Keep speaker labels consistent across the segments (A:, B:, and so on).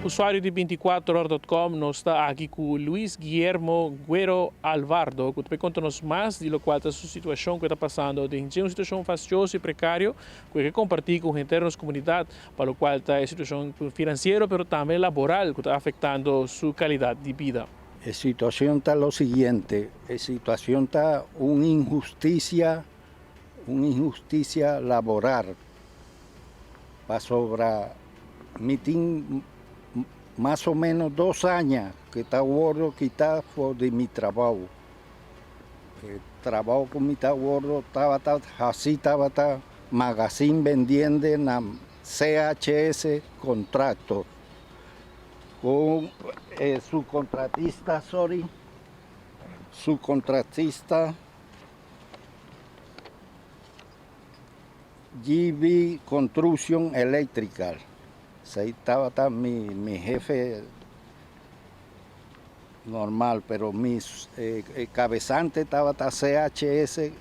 A: Usuario di 24hora.com, nos ta aki cu Luis Guillermo Guero Alvardo, cu ta conta nos mas di locual ta su situacion cu ta pasando den un situacion fastioso y precario, cu kier comparti cu henter nos comunidad, pa locual ta e situacion financiero, pero tambe laboral, cu ta afectando su calidad di bida.
B: La situacion ta lo siguiente, la situacion ta un inhusticia laboral. Pasobra mi tin mas o menos 2 aña cu ta wordo kita for di mi trabou. E trabou cu mi ta wordo tabata asina, tabata magazine vendiendo na CHS Contractor. Cu su contratista, sorry, su contratista GB Construction Electrical. Ahí estaba mi jefe normal, pero mi cabezante estaba CHS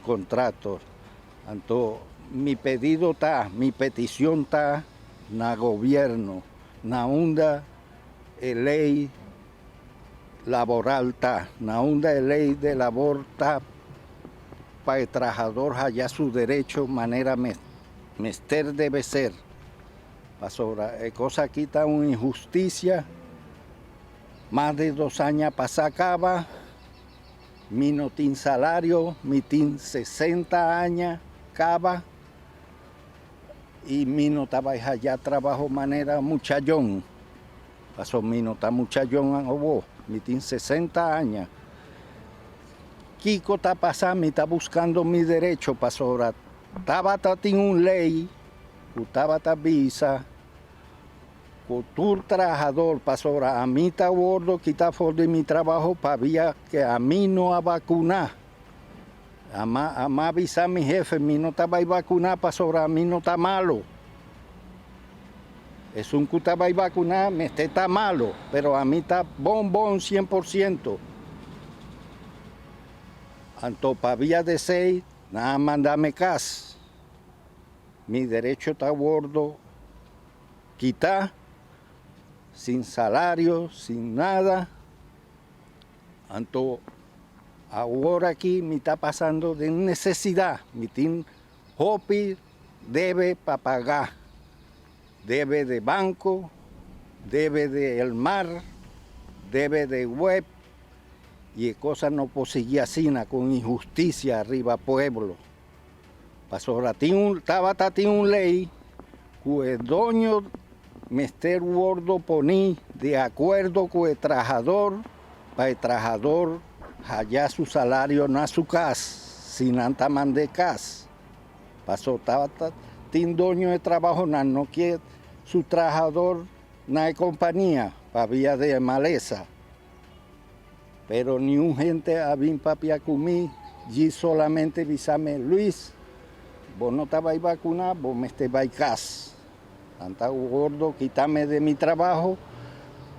B: Contractor. Entonces, mi pedido está, mi petición está na gobierno, na unda ley laboral ta, na unda ley de labor ta para el trabajador haya su derecho manera mester debe ser. Pasobra, cosa aki ta una injusticia, mas di 2 aña pasa caba, mi no tin salario, mi tin 60 aña caba y mi no tabata haya trabou manera muchachón. Paso mi no ta muchachón awo, mi tin 60 aña. Kico ta pasando, mi ta buscando mi derecho, pasobra tabata tin un ley, cu tabata bisa, cu tur trahador, pasobra ami ta wordo kita for di mi trabou pabia cu ami no a vacuna. Ami a avisa mi jefe, mi no ta bay vacuna pasobra ami no ta malo. Esun cu ta bay vacuna, mester ta malo, pero ami ta bon bon 100%. Anto pa via di esey, nan a manda mi cas. Mi derecho ta wordo kita, sin salario, sin nada. Anto, awor aki mi ta pasando di necesidad. Mi tin hopi debe pa paga. Debe di banco, debe di el mar, debe di web. Y cos no por sigui asina, cu inhusticia riba pueblo. Pasobra tabata tin un ley cu e doño mester wordo poni di acuerdo cu e trahador pa e trahador haya su salario na su cas, si nan ta mand'e cas. Paso tabata tin doño di trabou nan no kier su trahador na compania pa via di malesa. Pero ningun hende a bin papia cu mi, y solamente bisame: "Luis, bo no ta bay vacuna, bo mester bay cas." Nan a wordo kitami di mi trabou,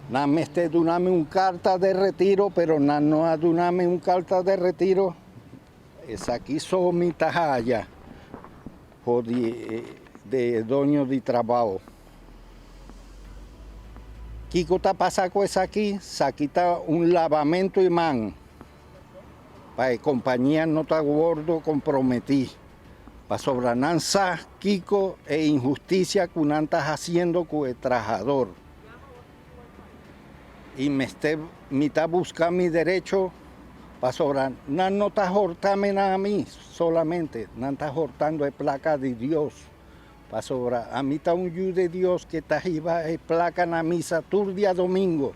B: nan mester dunami un carta di retiro, pero nan no a dunami un carta di retiro. Esaki so mi ta haya di doño di trabou. Kico ta pasando cu esaki? Esaki ta un labamento di man. Pa e compania no ta wordo comprometi. Pasobra nan sa kico e inhusticia cu nan ta haciendo cu e trahador. Y mi ta busca mi derecho pasobra nan no ta hortando ami solamente, nan ta hortando e placa di Dios. Pasobra ami ta un yiu di Dios cu ta hiba e placa na misa tur diadomingo.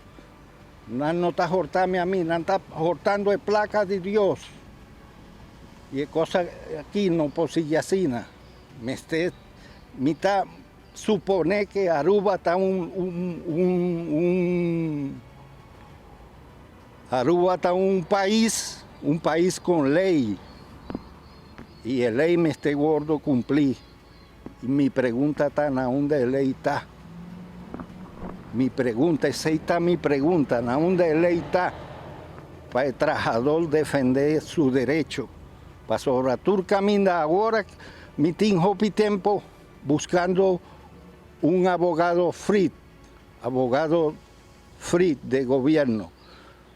B: Nan no ta hortando ami, nan ta hortando e placa di Dios. Y e cos aki no por sigui asina. Mi ta supone cu Aruba ta un Aruba ta un pais cu ley. Y e ley mester wordo cumpli. Y mi pregunta ta na unda e ley ta. Mi pregunta, esey ta mi pregunta, na unda e ley ta pa e trahador defende su derecho. Pasobra tur caminda awor, mi tin hopi tempo buscando un abogado free. Abogado free de gobierno.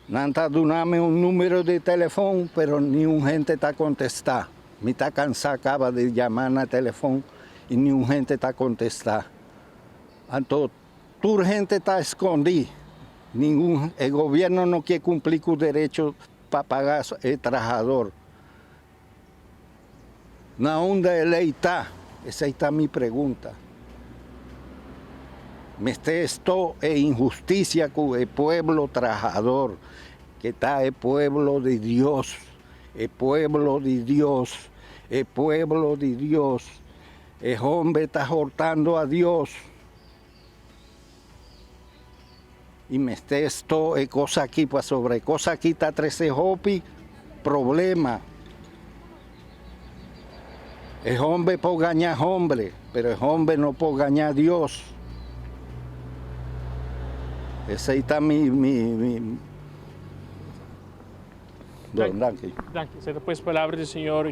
B: Nan ta duna mi un numero di telefon, pero niun hende ta contesta. Mi ta cansa caba di yama na telefon y niun hende ta contesta. Anto tur hende ta escondi. Ningun, e gobierno no kier cumpli cu derecho pa paga e trahador. Na unda e ley ta? Esey ta mi pregunta. Mester esto e inhusticia cu e pueblo trahador, que ta e pueblo di Dios, e pueblo di Dios, e pueblo di Dios. E homber ta hortando a Dios. Y mester esto e cos aki pasobra e cos aki ta trece hopi problema. E homber por gaña hombre, pero e homber no por gaña Dios. Esey ta mi mi mi Don, danki.
A: Danki. Esey ta pues palabra di señor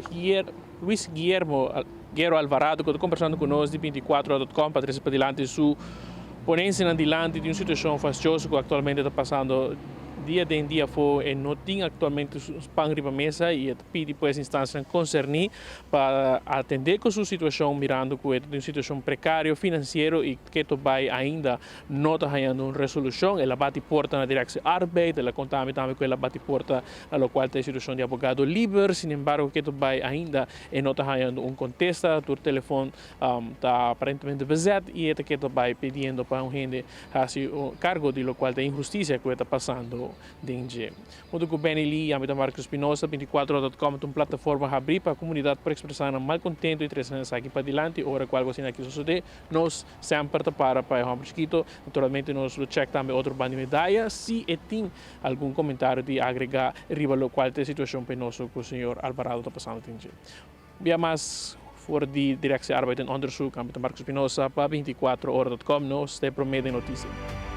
A: Luis Guillermo Guerro Alvarado cu ta conversando cu nos di 24.com pa trece padilanti su ponencianan dilanti di un situacion fastioso cu actualmente ta pasando dia den dia afo. E no tin actualmente su pan riba mesa y e ta pidi pues instancianan concerni pa atende cu su situacion mirando cu e ta den un situacion precario financiero y keto bay ainda no ta hañando un resolucion. El a bati porta na Directie Arbeid, el a conta mi tambe cu el a bati porta na locual ta e situacion di abogado liber, sin embargo keto bay ainda e no ta hañando un contesta, tur telefon ta aparentemente bezet y e ta keto bay pidiendo pa un hende haci cargo di locual ta e inhusticia cu e ta pasando den dje. Hunto cu Benny Lee, ami ta Marco Espinosa, 24ora.com ta un plataforma habri pa comunidad por expresa nan malcontento y trece nan esaki padilanti ora cu algo asina aki sosode. Nos semper ta para pa e homber chikito. Naturalmente nos lo check tambe otro banda di medaya si e tin algun comentario di agrega riba locual ta e situacion penoso cu señor Alvarado ta pasando tin dje. Bia mas for di Directie Arbeid en Onderzoek, ami ta Marco Espinosa pa 24ora.com, nos ta e prome den noticia.